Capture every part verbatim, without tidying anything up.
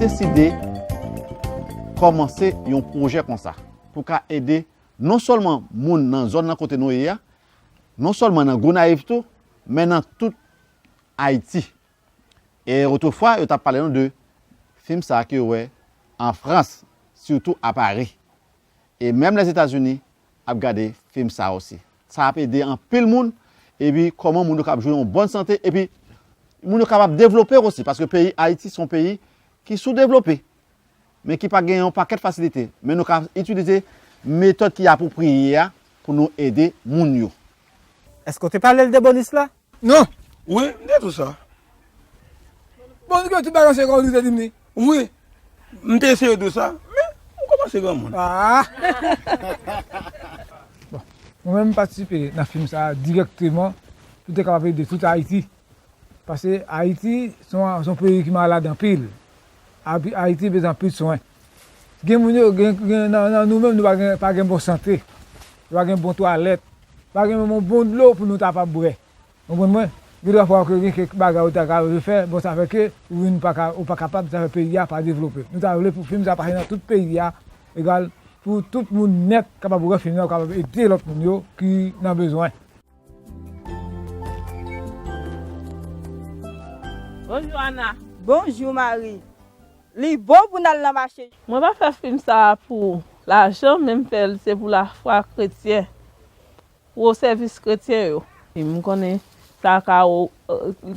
deside kòmanse yon pwojè konsa pou ka ede non sèlman moun nan zòn nan kote nou ye a, non sèlman nan Gonayiv tou, men nan tout Ayiti. E otrefwa, yo t ap pale nou de fim sa a ke yo wè an Frans, sitou a Pari. E menm Lèzetazini ap gade fim sa a osi. Sa ap ede anpil moun, epi kòman moun yo kab jwenn yon bòn sante, epi moun yo kapab devlope osi, paske peyi Ayiti se yon peyi ki soudevlope, men ki pa gen yon pakèt fasilite. Men nou ka itilize metòd ki apwopriye a pou nou ede moun yo. Èske w te pale l de bonis la? Non. Wi, m te di w sa. Bon, nou gen tout bagay se kon ou te di m li. Wi, m te eseye di w sa, men ou kòmanse granmoun. Ah! Bon, mwen menm m patisipe nan fim sa a dirèkteman pou te kapab ede tout Ayiti. Paske Ayiti se yon, se yon peyi ki malad anpil. Abi-, Ayiti bezwen anpil swen. Gen moun yo, gen, gen nan, nan nou menm, nou pa gen, pa gen bon sante. Nou pa gen bon twalèt. Pa gen menm yon bon dlo pou nou ta pa bwè. Konprann mwen? Gen dwa fwa ke gen kèk bagay ou ta ka vle fè, bon, sa fè ke ou vin pa ka, ou pa kapab, sa fè peyi a pa devlope. Nou ta vle pou fim sa pase nan tout peyi a, egal, pou tout moun nèt kapab wè fim nan, kapab ede lòt moun yo ki nan bezwen. Bonjou, Ana. Bonjou, Mari. Li bon pou n al nan mache. Mwen pa fè fim sa a pou lajan, men m fè l se pou lafwa kretyen, pou sèvis kretyen yo. M konnen sa ka o-,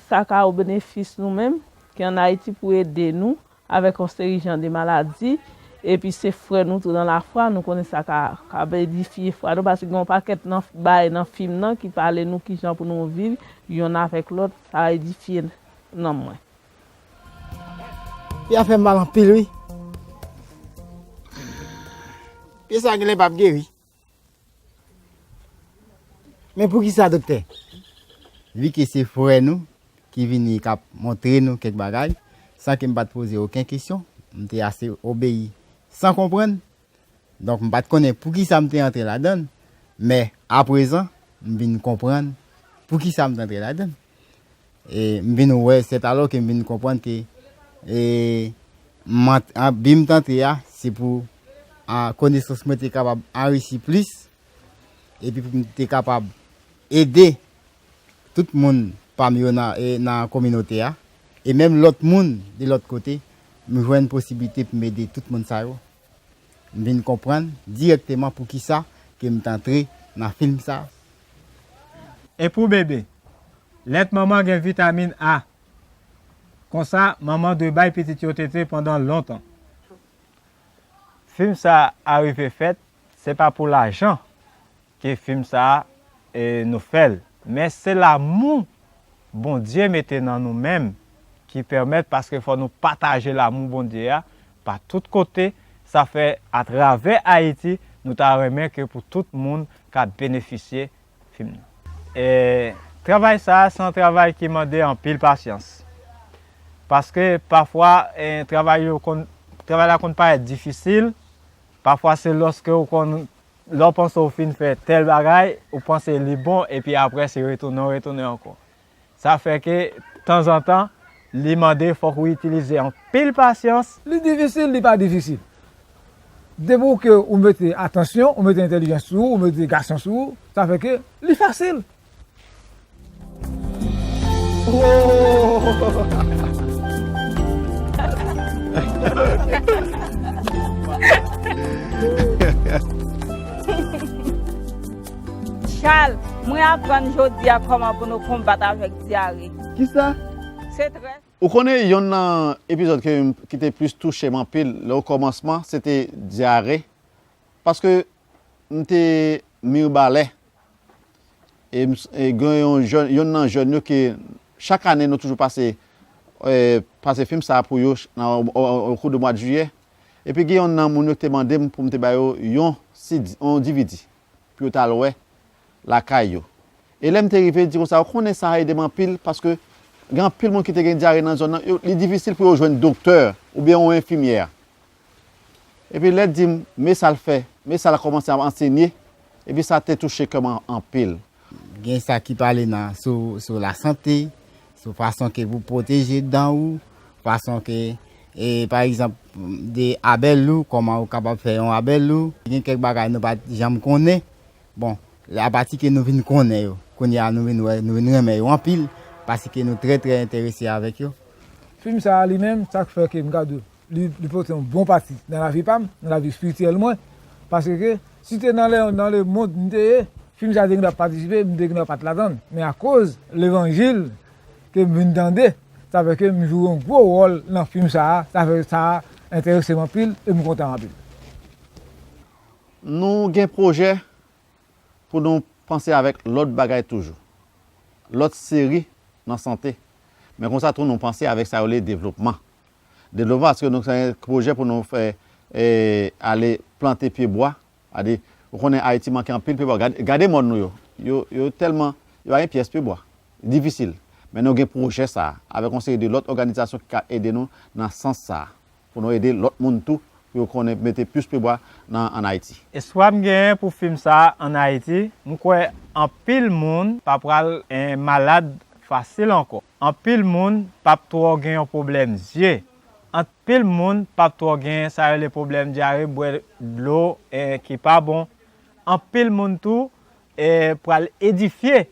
sa ka o benefis nou menm ki ann Ayiti pou ede nou avèk yon seri jan de maladi, epi se frè nou tou nan lafwa, nou konnen sa ka, ka edifye fwa nou, paske gen yon pakèt nan, bagay nan fim nan ki pale nou kijan pou nou viv yonn avèk lòt, sa edifye nanm mwen. Pye a fè m mal anpil, wi. Pye sa genlè p ap geri. Men poukisa, doktè? Vi ke se frè nou ki vini k ap montre nou kèk bagay, san ke m pa t poze okenn kesyon, m te ase obeyi san konprann. Donk, m pa t konnen poukisa m te antre ladan l, men aprezan, m vin konprann poukisa m te antre ladan l. E m vin wè, sètalò ke m vin konprann ke, e, m ant-, an, bi m t antre a, se pou, a, konesans mwen te kapab anrichi plis, epi pou m te kapab ede tout moun pa m yo nan, e, nan kominote a, e menm lòt moun de lòt kote, m jwenn posiblite pou m ede tout moun sa yo. M vin konprann dirèkteman poukisa ke m t antre nan fim sa a. E pou bebe, lèt manman gen vitamin A. Konsa, manman dwe bay pitit yo tete pandan lontan. Fim sa a rive fèt, se pa pou lajan ke fim sa a, e, nou fè l. Men se lanmou Bondye mete nan nou menm ki pèmèt, paske fò nou pataje lanmou Bondye a pa tout kote. Sa fè, atravè Ayiti, nou ta renmen ke pou tout moun ka benefisye fim nan. E, travay sa a, se yon travay ki mande anpil pasyans. Paske pafwa, e, travay yo konn, travay la konn parèt difisil. Pafwa, se lòske ou konn, lè w panse w fin fè tèl bagay, ou panse li bon, epi apre, se retounen, w retounen ankò. Sa fè ke, tanzantan, li mande fòk ou itilize anpil pasyans. Li difisil, li pa difisil. Depi w ke ou mete atansyon, ou mete entèlijans sou ou, ou mete gason sou ou, sa fè ke li fasil. Chal, mwen aprann jodi a kòman pou nou konbat avèk dyare. Kisa? Se trè Ou konnen, yonn nan epizòd ke m, ki te plis touche m anpil lè okòmansman, se te dyare. Paske m te Mirebalais. E m, e gen yon jèn, yonn nan jèn yo ke chak ane nou toujou pase, e, pase fim sa a pou yo ch-, nan, o, o, o kou de mwa de jiyè. Epi gen yonn nan moun yo ki te mande m pou m te ba yo yon C D, yon D V D. Pou yo t al wè lakay yo. E lè m te rive, li di konsa, ou konnen sa ede m anpil, paske gen anpil moun ki te gen dyare nan zòn nan, yo, li difisil pou yo jwenn doktè oubyen yon enfimyè. Epi lè l di m, men sa l fè, men sa l kòmanse ap ansenye, epi sa te touche kè m an-, anpil. Gen sa ki pale nan, sou, sou lasante, sou fason ke pou pwoteje dan ou, fason ke, E pa egzanp, de abèl lou, kòman ou kapab fè yon abèl lou. Gen kèk bagay nou pa t janm konnen. Bon, apati ke nou vin konnen yo, kounye a nou vin wè, nou vin renmen yo anpil, paske nou trè, trè enterese avèk yo. Fim sa a li menm, sa k fè ke m ka di w, li, li pote yon bon pati nan lavi pa m, nan lavi espirityèl mwen, paske si te nan le, nan lemonn m te ye, fim sa a te gen dwa patisipe, m te gen dwa pa t ladann. Men akoz levanjil ke m vin tande, sa fè ke m jwe yon gwo wòl nan fim sa a, sa fè sa a enterese m anpil e m kontan anpil. Nou gen pwojè pou nou panse avèk lòt bagay toujou, lòt seri nan sante. Men konsa tou nou panse avèk sa yo rele devlopman. Devlopman paske nou gen pwojè pou nou fè, e, ale plante pye bwa. Adi, ou konnen Ayiti manke anpil pye bwa. Gade, gade mòn nou yo. Yo, yo tèlman, yo pa gen pyès pye bwa. Difisil. Men nou gen pwojè sa a, avèk yon seri de lòt òganizasyon ki ka ede nou nan sans sa a. Pou nou ede lòt moun tou, pou yo konnen mete plis pye bwa nan, ann Ayiti. Espwa m genyen pou fim sa a ann Ayiti, m kwè anpil moun pa pral, eh, malad fasil ankò. Anpil moun p ap twò gen yon pwoblèm zye. Anpil moun p ap twò gen sa yo rele pwoblèm dyare, bwè dlo, eh, ki pa bon. Anpil moun tou, eh, pral edifye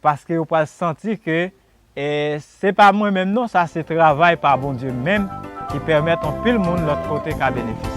paske yo pral santi ke, eh, se pa mwen menm non, sa se travay pa Bondye menm ki pèmèt anpil moun lòt kote ka benefisye.